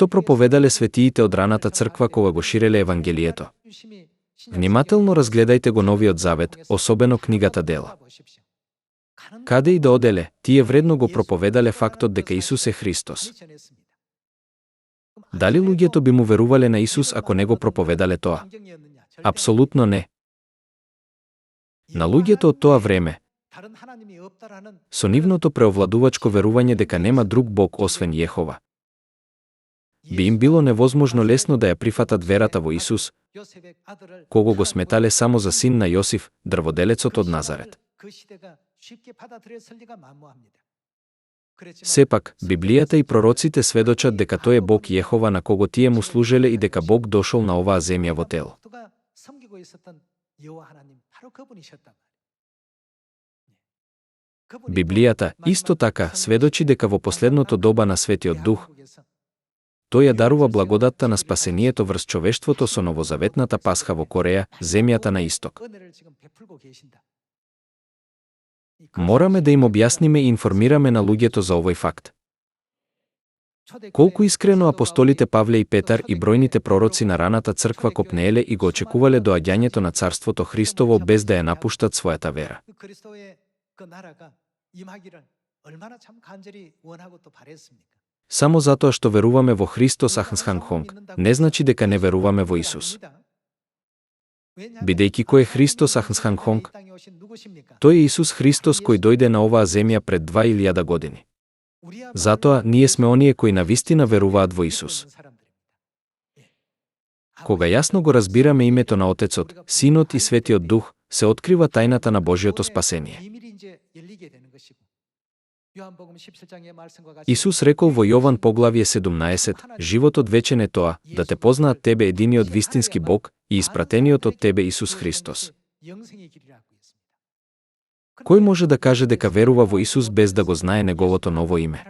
Што проповедале светиите од раната црква кога го ширеле евангелието? Внимателно разгледајте го Новиот Завет, особено книгата Дела. Каде и да оделе, тие вредно го проповедале фактот дека Исус е Христос. Дали луѓето би му верувале на Исус ако не го проповедале тоа? Апсолутно не. На луѓето од тоа време, со нивното преовладувачко верување дека нема друг Бог освен Јехова, би им било невозможно лесно да ја прифатат верата во Исус, кого го сметале само за син на Јосиф, дрводелецот од Назарет. Сепак, Библијата и пророците сведочат дека тој е Бог Јехова на кого тие му служеле и дека Бог дошол на оваа земја во тело. Библијата исто така сведочи дека во последното доба на Светиот Дух, тој ја дарува благодатта на спасението врз човештвото со новозаветната пасха во Кореја, земјата на исток. Мораме да им објасниме и информираме на луѓето за овој факт. Колку искрено апостолите Павле и Петар и бројните пророци на раната црква копнееле и го очекувале доаѓањето на Царството Христово без да ја напуштат својата вера. Само затоа што веруваме во Христос Ахнсхангхонг, не значи дека не веруваме во Исус. Бидејќи кој е Христос Ахнсхангхонг? Тој е Исус Христос кој дојде на оваа земја пред 2000 години. Затоа ние сме оние кои навистина веруваат во Исус. Кога јасно го разбираме името на Отецот, Синот и Светиот Дух, се открива тајната на Божјото спасение. Исус рекол во Јован поглавје 17, животот вечен е тоа, да те познаат тебе единиот вистински Бог и испратениот од тебе Исус Христос. Кој може да каже дека верува во Исус без да го знае неговото ново име?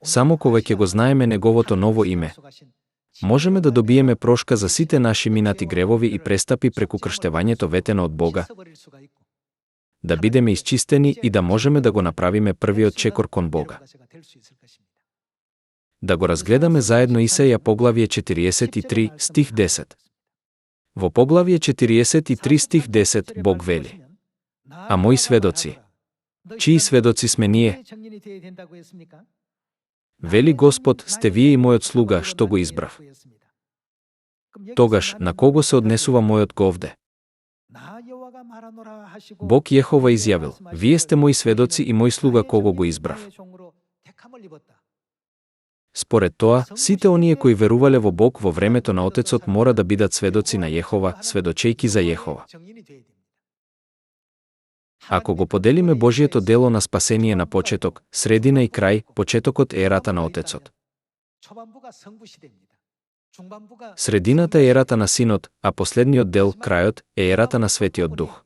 Само кога ќе го знаеме неговото ново име, можеме да добиеме прошка за сите наши минати гревови и престапи преку крштевањето ветено од Бога, да бидеме исчистени и да можеме да го направиме првиот чекор кон Бога. Да го разгледаме заедно Исаја поглавје 43, стих 10. Во поглавје 43, стих 10, Бог вели: А мои сведоци, чии сведоци сме ние? Вели Господ, сте вие и мојот слуга, што го избрав. Тогаш, на кого се однесува мојот говде? Бог Јехова изјавил: Вие сте мои сведоци и мој слуга кого го избрав. Според тоа, сите оние кои верувале во Бог во времето на Отецот мора да бидат сведоци на Јехова, сведочејки за Јехова. Ако го поделиме Божјето дело на спасение на почеток, средина и крај, почетокот е ерата на Отецот. Средината е ерата на Синот, а последниот дел, крајот, е ерата на Светиот Дух.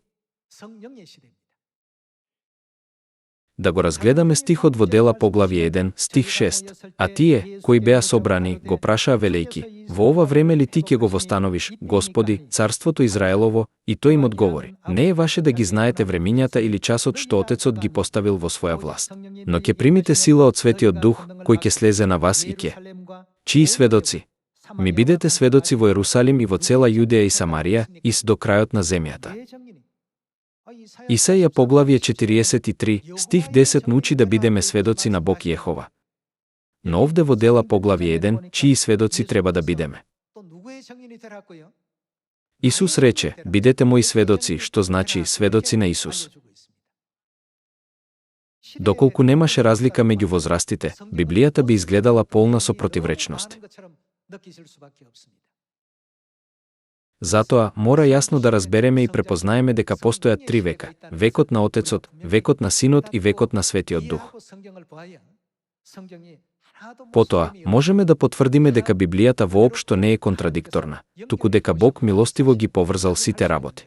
Да го разгледаме стихот во Дела поглавје 1, стих 6. А тие, кои беа собрани, го прашаа велејки: Во ова време ли ти ќе го востановиш, Господи, царството Израелово? И тој им одговори: Не е ваше да ги знаете времињата или часот што Отецот ги поставил во своја власт. Но ќе примите сила од Светиот Дух, кој ќе слезе на вас и ќе. Чии сведоци? Ми бидете сведоци во Ерусалим и во цела Јудеја и Самарија, и до крајот на земјата. Исаја поглавје 43, стих 10 научи да бидеме сведоци на Бог Јехова. Но овде во Дела поглавје 1, чии сведоци треба да бидеме? Исус рече: Бидете мои сведоци, што значи сведоци на Исус. Доколку немаше разлика меѓу возрастите, Библијата би изгледала полна со противречности. Затоа, мора јасно да разбереме и препознаеме дека постојат три века: векот на Отецот, векот на Синот и векот на Светиот Дух. Потоа, можеме да потврдиме дека Библијата воопшто не е контрадикторна, туку дека Бог милостиво ги поврзал сите работи.